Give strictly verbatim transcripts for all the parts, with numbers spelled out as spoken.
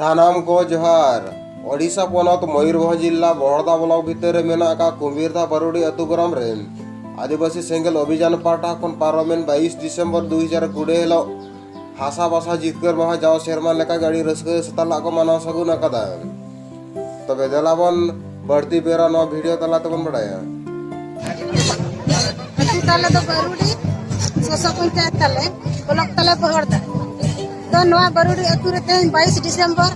ᱥᱟᱱᱟᱢ ᱠᱚ ᱡᱚᱦᱟᱨ᱾ ᱳᱰᱤᱥᱟ ᱯᱚᱱᱚᱛ ᱢᱚᱭᱩᱨᱵᱷᱚᱸᱡᱽ ᱡᱤᱞᱟ ᱵᱚᱦᱚᱲᱫᱟ ᱵᱞᱚᱠ ᱵᱷᱤᱛᱟᱹᱨ ᱨᱮ ᱢᱮᱱᱟᱜ ᱟᱠᱟᱫ ᱠᱩᱢᱵᱤᱨᱫᱷᱟ ᱵᱟᱨᱩᱰᱤ ᱟᱹᱛᱩ ᱜᱨᱟᱢ ᱨᱮ ᱟᱹᱫᱤᱵᱟᱹᱥᱤ ᱥᱮᱸᱜᱮᱞ ᱚᱵᱷᱤᱡᱟᱱ ᱯᱟᱦᱴᱟ ᱠᱷᱚᱱ ᱯᱟᱨᱚᱢᱮᱱ ᱵᱟᱭᱤᱥ ᱰᱤᱥᱮᱢᱵᱚᱨ ᱫᱩ ᱦᱟᱡᱟᱨ ᱠᱩᱲᱤ ᱦᱤᱞᱳᱜ ᱦᱟᱥᱟ ᱵᱷᱟᱥᱟ ᱡᱤᱛᱠᱟᱹᱨ ᱢᱟᱦᱟ ᱡᱟᱣ ᱥᱮᱨᱢᱟ ᱞᱮᱠᱟᱜᱮ ᱟᱹᱰᱤ ᱨᱟᱹᱥᱠᱟᱹ ᱥᱟᱛᱟᱞᱟᱜ ᱠᱚ ᱢᱟᱱᱟᱣ ᱥᱟᱹᱜᱩᱱ ᱟᱠᱟᱫᱟ᱾ ᱛᱚᱵᱮ ᱫᱮᱞᱟ ᱵᱚᱱ ᱵᱟᱹᱲᱛᱤ ᱵᱮᱣᱨᱟ ᱱᱚᱣᱟ ᱵᱷᱤᱰᱤᱭᱳ ᱛᱟᱞᱟ ᱛᱮᱵᱚᱱ ᱵᱟᱲᱟᱭᱟ᱾ ᱟᱹᱛᱩ ᱛᱟᱞᱮ ᱫᱚ ᱵᱟᱹᱨᱩᱰᱤ, ᱥᱚᱥᱚ ᱯᱚᱧᱪᱟᱭᱮᱛ ᱛᱟᱞᱮ, ᱵᱞᱚᱠ ᱛᱟᱞᱮ ᱵᱚᱦᱚᱲᱫᱟ᱾ ᱛᱚ ᱱᱚᱣᱟ ᱵᱟᱹᱨᱩᱰᱤ ᱟᱹᱛᱩ ᱨᱮ ᱛᱮᱦᱮᱧ ᱵᱟᱭᱤᱥ ᱰᱤᱥᱮᱢᱵᱚᱨ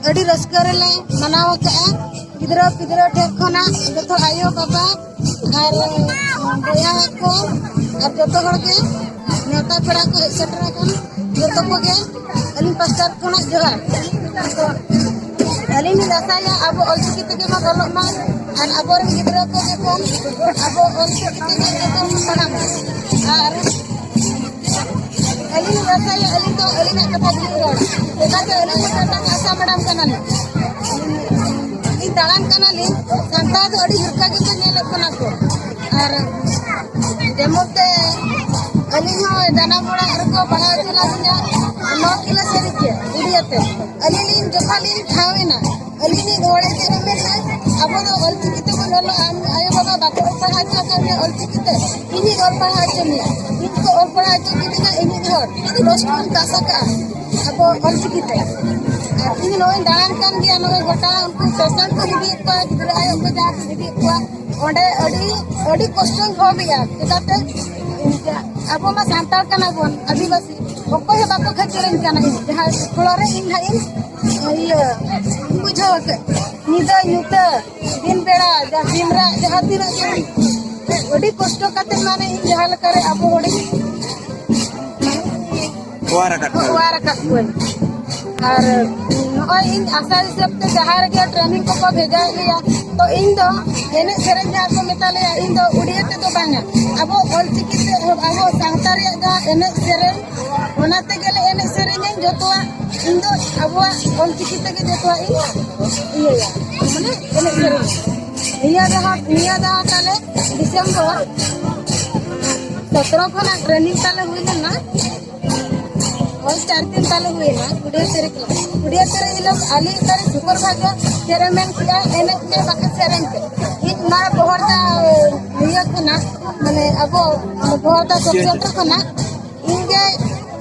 ᱟᱹᱰᱤ ᱨᱟᱹᱥᱠᱟᱹ ᱨᱮᱞᱮ ᱢᱟᱱᱟᱣ ᱟᱠᱟᱫᱼᱟ᱾ ᱜᱤᱫᱽᱨᱟᱹ ᱯᱤᱫᱽᱨᱟᱹ ᱴᱷᱮᱱ ᱠᱷᱚᱱᱟᱜ ᱡᱚᱛᱚ ᱟᱭᱳ ᱵᱟᱵᱟ ᱟᱨ ᱵᱚᱭᱦᱟ ᱠᱚ ᱟᱨ ᱡᱚᱛᱚ ᱦᱚᱲ ᱜᱮ, ᱱᱮᱣᱛᱟ ᱯᱮᱲᱟ ᱠᱚ ᱦᱮᱡ ᱥᱮᱴᱮᱨ ᱟᱠᱟᱱ ᱡᱚᱛᱚ ᱠᱚᱜᱮ ᱟᱹᱞᱤᱧ ᱯᱟᱥᱴᱟ ᱠᱷᱚᱱᱟᱜ ᱡᱚᱦᱟᱨ᱾ ᱟᱹᱞᱤᱧ ᱞᱤᱧ ᱟᱥᱟᱭᱟ ᱟᱵᱚ ᱚᱞᱪᱤᱠᱤ ᱛᱮᱜᱮ ᱵᱚᱱ ᱚᱞᱚᱜ ᱢᱟ ᱟᱨ ᱟᱵᱚᱨᱮᱱ ᱜᱤᱫᱽᱨᱟᱹ ᱠᱚᱜᱮ ᱵᱚᱱ ᱟᱵᱚ ᱚᱞᱪᱤᱠᱤ ᱛᱮᱜᱮ ᱡᱚᱛᱚ ᱵᱚᱱ ᱯᱟᱲᱦᱟᱜ ᱢᱟ᱾ ᱟᱨ ᱟᱹᱞᱤᱧ ᱞᱤᱧ ᱟᱥᱟᱭᱟ, ᱟᱹᱞᱤᱧ ᱫᱚ ᱟᱹᱞᱤᱧᱟᱜ ᱠᱟᱛᱷᱟ ᱜᱮᱞᱤᱧ ᱨᱚᱲᱟ᱾ ᱪᱮᱫᱟᱜ ᱥᱮ ᱟᱹᱞᱤᱧ ᱫᱚ ᱢᱤᱫᱴᱟᱝ ᱟᱥᱟ ᱢᱮᱰᱟᱢ ᱠᱟᱱᱟᱞᱤᱧ᱾ ᱤᱧ ᱫᱟᱬᱟᱱ ᱠᱟᱱᱟᱞᱤᱧ, ᱥᱟᱱᱛᱟᱲ ᱫᱚ ᱟᱹᱰᱤ ᱦᱤᱨᱠᱷᱟ ᱜᱮᱠᱚ ᱧᱮᱞᱚᱜ ᱠᱟᱱᱟ ᱠᱚ᱾ ᱟᱨ ᱡᱮᱢᱚᱱ ᱛᱮ ᱟᱹᱞᱤᱧ ᱦᱚᱸ ᱡᱟᱱᱟᱢ ᱚᱲᱟᱜ ᱨᱮᱠᱚ ᱯᱟᱲᱦᱟᱣ ᱦᱚᱪᱚ ᱞᱤᱧᱟ ᱱᱚ ᱠᱤᱞᱟᱹ ᱥᱟᱹᱨᱤ ᱜᱮ ᱩᱲᱤᱭᱟ ᱛᱮ᱾ ᱟᱹᱞᱤᱧ ᱞᱤᱧ ᱡᱚᱠᱷᱚᱱ ᱞᱤᱧ ᱴᱷᱟᱶ ᱮᱱᱟ, ᱟᱹᱞᱤᱧ ᱞᱤᱧ ᱦᱚᱲ ᱮ ᱪᱮᱫ ᱮ ᱢᱮᱱᱟ, ᱟᱵᱚ ᱫᱚ ᱚᱞᱪᱤᱠᱤ ᱛᱮᱵᱚᱱ ᱚᱞᱚᱜᱼᱟ᱾ ᱟᱢ ᱟᱭᱳ ᱵᱟᱵᱟ ᱵᱟᱠᱚ ᱚᱞ ᱯᱟᱲᱦᱟᱣ ᱦᱚᱪᱚ ᱟᱠᱟᱫ ᱢᱮᱭᱟ ᱚᱞᱪᱤᱠᱤ ᱛᱮ, ᱤᱧᱤᱧ ᱚᱞ ᱯᱟᱲᱦᱟᱣ ᱦᱚᱪᱚ ᱢᱮᱭᱟ᱾ ᱤᱧ ᱠᱚ ᱚᱞ ᱯᱟᱲᱦᱟᱣ ᱦᱚᱪᱚ ᱠᱤᱫᱤᱧᱟ, ᱤᱧᱤᱡ ᱦᱚᱲ ᱫᱚᱥ ᱴᱟᱠᱟᱧ ᱪᱟᱥ ᱟᱠᱟᱫᱼᱟ ᱟᱵᱚ ᱚᱞᱪᱤᱠᱤ ᱛᱮ᱾ ᱟᱨ ᱤᱧ ᱱᱚᱜᱼᱚᱭ ᱫᱟᱬᱟᱱ ᱠᱟᱱ ᱜᱮᱭᱟ, ᱱᱚᱜᱼᱚᱭ ᱜᱚᱴᱟ ᱩᱱᱠᱩ ᱯᱮᱥᱮᱱᱴ ᱠᱚ ᱤᱫᱤᱭᱮᱫ ᱠᱚᱣᱟ, ᱜᱤᱫᱽᱨᱟᱹ ᱟᱭᱳ ᱠᱚ ᱡᱟᱦᱟᱸ ᱠᱚ ᱤᱫᱤᱭᱮᱫ ᱠᱚᱣᱟ, ᱚᱸᱰᱮ ᱟᱹᱰᱤ, ᱟᱹᱰᱤ ᱠᱚᱥᱴᱚᱧ ᱵᱷᱳᱜᱮᱜᱼᱟ᱾ ᱪᱮᱫᱟᱜ ᱥᱮ ᱟᱵᱚ ᱢᱟ ᱥᱟᱱᱛᱟᱲ ᱠᱟᱱᱟ ᱵᱚᱱ, ᱟᱹᱫᱤᱵᱟᱹᱥᱤ, ᱚᱠᱚᱭ ᱦᱚᱸ ᱵᱟᱠᱚ ᱠᱷᱟᱹᱪᱟᱹᱲᱤᱧ ᱠᱟᱱᱟ᱾ ᱤᱧ ᱡᱟᱦᱟᱸ ᱦᱚᱲ ᱨᱮ ᱤᱧ ᱦᱟᱸᱜ ᱤᱧ ᱤᱭᱟᱹ ᱵᱩᱡᱷᱟᱹᱣ ᱠᱮᱫ, ᱧᱤᱫᱟᱹ ᱧᱩᱛᱟᱹ, ᱫᱤᱱ ᱵᱮᱲᱟ, ᱡᱟ ᱥᱤᱢ ᱨᱟᱜ, ᱡᱟᱦᱟᱸ ᱛᱤᱱᱟᱹᱜ ᱜᱮ ᱟᱹᱰᱤ ᱠᱚᱥᱴᱚ ᱠᱟᱛᱮ ᱢᱟᱱᱮ ᱤᱧ ᱡᱟᱦᱟᱸ ᱞᱮᱠᱟᱨᱮ ᱟᱵᱚ ᱦᱚᱲᱤᱧ ᱚᱣᱟᱨ ᱟᱠᱟᱫ ᱠᱚᱣᱟ᱾ ᱚᱣᱟᱨ ᱟᱠᱟᱫ ᱠᱚᱣᱟᱧ᱾ ᱟᱨ ᱱᱚᱜᱼᱚᱭ ᱤᱧ ᱟᱥᱟ ᱦᱤᱥᱟᱹᱵ ᱛᱮ ᱡᱟᱦᱟᱸ ᱨᱮᱜᱮ ᱴᱨᱮᱱᱤᱝ ᱠᱚᱠᱚ ᱵᱷᱮᱡᱟᱭᱮᱫ ᱞᱮᱭᱟ, ᱛᱚ ᱤᱧ ᱫᱚ ᱮᱱᱮᱡ ᱥᱮᱨᱮᱧ ᱡᱟᱦᱟᱸ ᱠᱚ ᱢᱮᱛᱟ ᱞᱮᱭᱟ, ᱤᱧ ᱫᱚ ᱩᱲᱤᱭᱟᱹ ᱛᱮᱫᱚ ᱵᱟᱝᱟ, ᱟᱵᱚ ᱚᱞᱪᱤᱠᱤ ᱛᱮ, ᱟᱵᱚ ᱥᱟᱶᱛᱟ ᱨᱮᱭᱟᱜ ᱡᱟᱦᱟᱸ ᱮᱱᱮᱡ ᱥᱮᱨᱮᱧ, ᱚᱱᱟ ᱛᱮᱜᱮ ᱞᱮ ᱮᱱᱮᱡ ᱥᱮᱨᱮᱧᱟᱹᱧ ᱡᱚᱛᱚᱣᱟᱜ᱾ ᱤᱧ ᱫᱚ ᱟᱵᱚᱣᱟᱜ ᱚᱞᱪᱤᱠᱤ ᱛᱮᱜᱮ ᱡᱚᱛᱚᱣᱟᱜ ᱤᱧ ᱤᱭᱟᱹᱭᱟ, ᱢᱟᱱᱮ ᱮᱱᱮᱡ ᱥᱮᱨᱮᱧ᱾ ᱱᱤᱭᱟᱹ ᱫᱷᱟᱣ, ᱱᱤᱭᱟᱹ ᱫᱷᱟᱣ ᱛᱟᱞᱮ ᱰᱤᱥᱮᱢᱵᱚᱨ ᱥᱚᱛᱨᱚ ᱠᱷᱚᱱᱟᱜ ᱴᱨᱮᱱᱤᱝ ᱛᱟᱞᱮ ᱦᱩᱭ ᱞᱮᱱᱟ᱾ ᱦᱳᱭ, ᱪᱟᱨ ᱫᱤᱱ ᱛᱟᱞᱮ ᱦᱩᱭᱱᱟ ᱠᱩᱰᱤᱭᱟᱹ ᱛᱟᱹᱨᱤᱠᱷ ᱦᱤᱞᱳᱜ᱾ ᱠᱩᱰᱤᱭᱟᱹ ᱛᱟᱹᱨᱤᱠᱷ ᱦᱤᱞᱳᱜ ᱟᱹᱞᱤᱧ ᱚᱠᱟᱨᱮ ᱥᱩᱯᱟᱨ ᱵᱷᱟᱭᱡᱟᱨ ᱪᱮᱫ ᱮ ᱢᱮᱱ ᱠᱮᱜᱼᱟ, ᱮᱱᱮᱡ ᱯᱮ, ᱵᱟᱯᱮ ᱥᱮᱨᱮᱧ ᱯᱮ᱾ ᱤᱧ ᱱᱚᱣᱟ ᱵᱚᱦᱚᱲᱫᱟ ᱤᱭᱟᱹ ᱠᱷᱚᱱᱟᱜ, ᱢᱟᱱᱮ ᱟᱵᱚ ᱵᱚᱦᱚᱲᱫᱟ ᱥᱚᱵ ᱥᱮᱱᱴᱟᱨ ᱠᱷᱚᱱᱟᱜ ᱤᱧ ᱜᱮ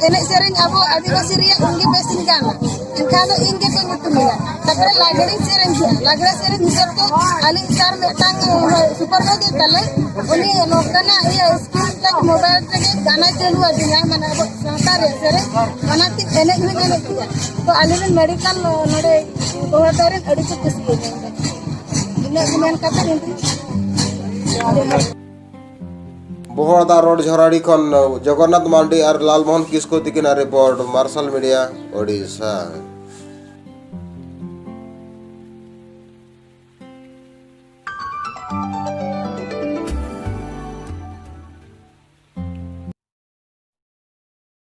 ᱮᱱᱮᱡ ᱥᱮᱨᱮᱧ ᱟᱵᱚ ᱟᱹᱫᱤᱵᱟᱹᱥᱤ ᱨᱮᱭᱟᱜ ᱤᱧ ᱜᱮ ᱵᱮᱥ ᱤᱧ ᱜᱟᱱᱟ, ᱮᱱᱠᱷᱟᱱ ᱫᱚ ᱤᱧ ᱜᱮᱠᱚ ᱧᱩᱛᱩᱢᱤᱧᱟ᱾ ᱛᱟᱨᱯᱚᱨᱮ ᱞᱟᱜᱽᱲᱮᱧ ᱥᱮᱨᱮᱧ ᱠᱮᱜᱼᱟ᱾ ᱞᱟᱜᱽᱲᱮ ᱥᱮᱨᱮᱧ ᱦᱤᱥᱟᱹᱵ ᱛᱮ ᱟᱹᱞᱤᱧ ᱥᱟᱨ ᱢᱤᱫᱴᱟᱝ ᱥᱩᱯᱟᱨ ᱵᱷᱟᱭᱡᱟᱨ ᱛᱟᱞᱮ, ᱩᱱᱤ ᱱᱚᱝᱠᱟᱱᱟᱜ ᱤᱭᱟᱹ ᱥᱠᱨᱤᱱ ᱴᱟᱪ ᱢᱳᱵᱟᱭᱤᱞ ᱨᱮᱜᱮ ᱜᱟᱱᱟᱭ ᱪᱟᱹᱞᱩ ᱟᱹᱫᱤᱧᱟ, ᱢᱟᱱᱮ ᱟᱵᱚ ᱥᱟᱶᱛᱟ ᱨᱮᱭᱟᱜ ᱥᱮᱨᱮᱧ, ᱚᱱᱟᱛᱮ ᱮᱱᱮᱡ ᱦᱚᱸᱧ ᱮᱱᱮᱡ ᱠᱮᱜᱼᱟ᱾ ᱛᱚ ᱟᱞᱮ ᱨᱮᱱ ᱢᱮᱰᱤᱠᱟᱞ ᱱᱚᱰᱮ ᱜᱚᱦᱚᱲᱫᱟ ᱨᱮᱱ ᱟᱹᱰᱤ ᱠᱚ ᱠᱩᱥᱤᱭᱟᱹᱧᱟ᱾ ᱤᱱᱟᱹᱜ ᱜᱮ ᱢᱮᱱ ᱠᱟᱛᱮ ᱤᱧ ᱫᱩᱧ ᱵᱚᱦᱚᱲᱫᱟ ᱨᱳᱰ ᱡᱷᱚᱨᱟᱰᱤ ᱠᱷᱚᱱ ᱡᱚᱜᱚᱱᱱᱟᱛᱷ ᱢᱟᱨᱰᱤ ᱟᱨ ᱞᱟᱞᱢᱳᱦᱚᱱ ᱠᱤᱥᱠᱩ ᱛᱤᱠᱤᱱᱟᱜ ᱨᱤᱯᱳᱨᱴ, ᱢᱟᱨᱥᱟᱞ ᱢᱤᱰᱤᱭᱟ, ᱳᱰᱤᱥᱟ᱾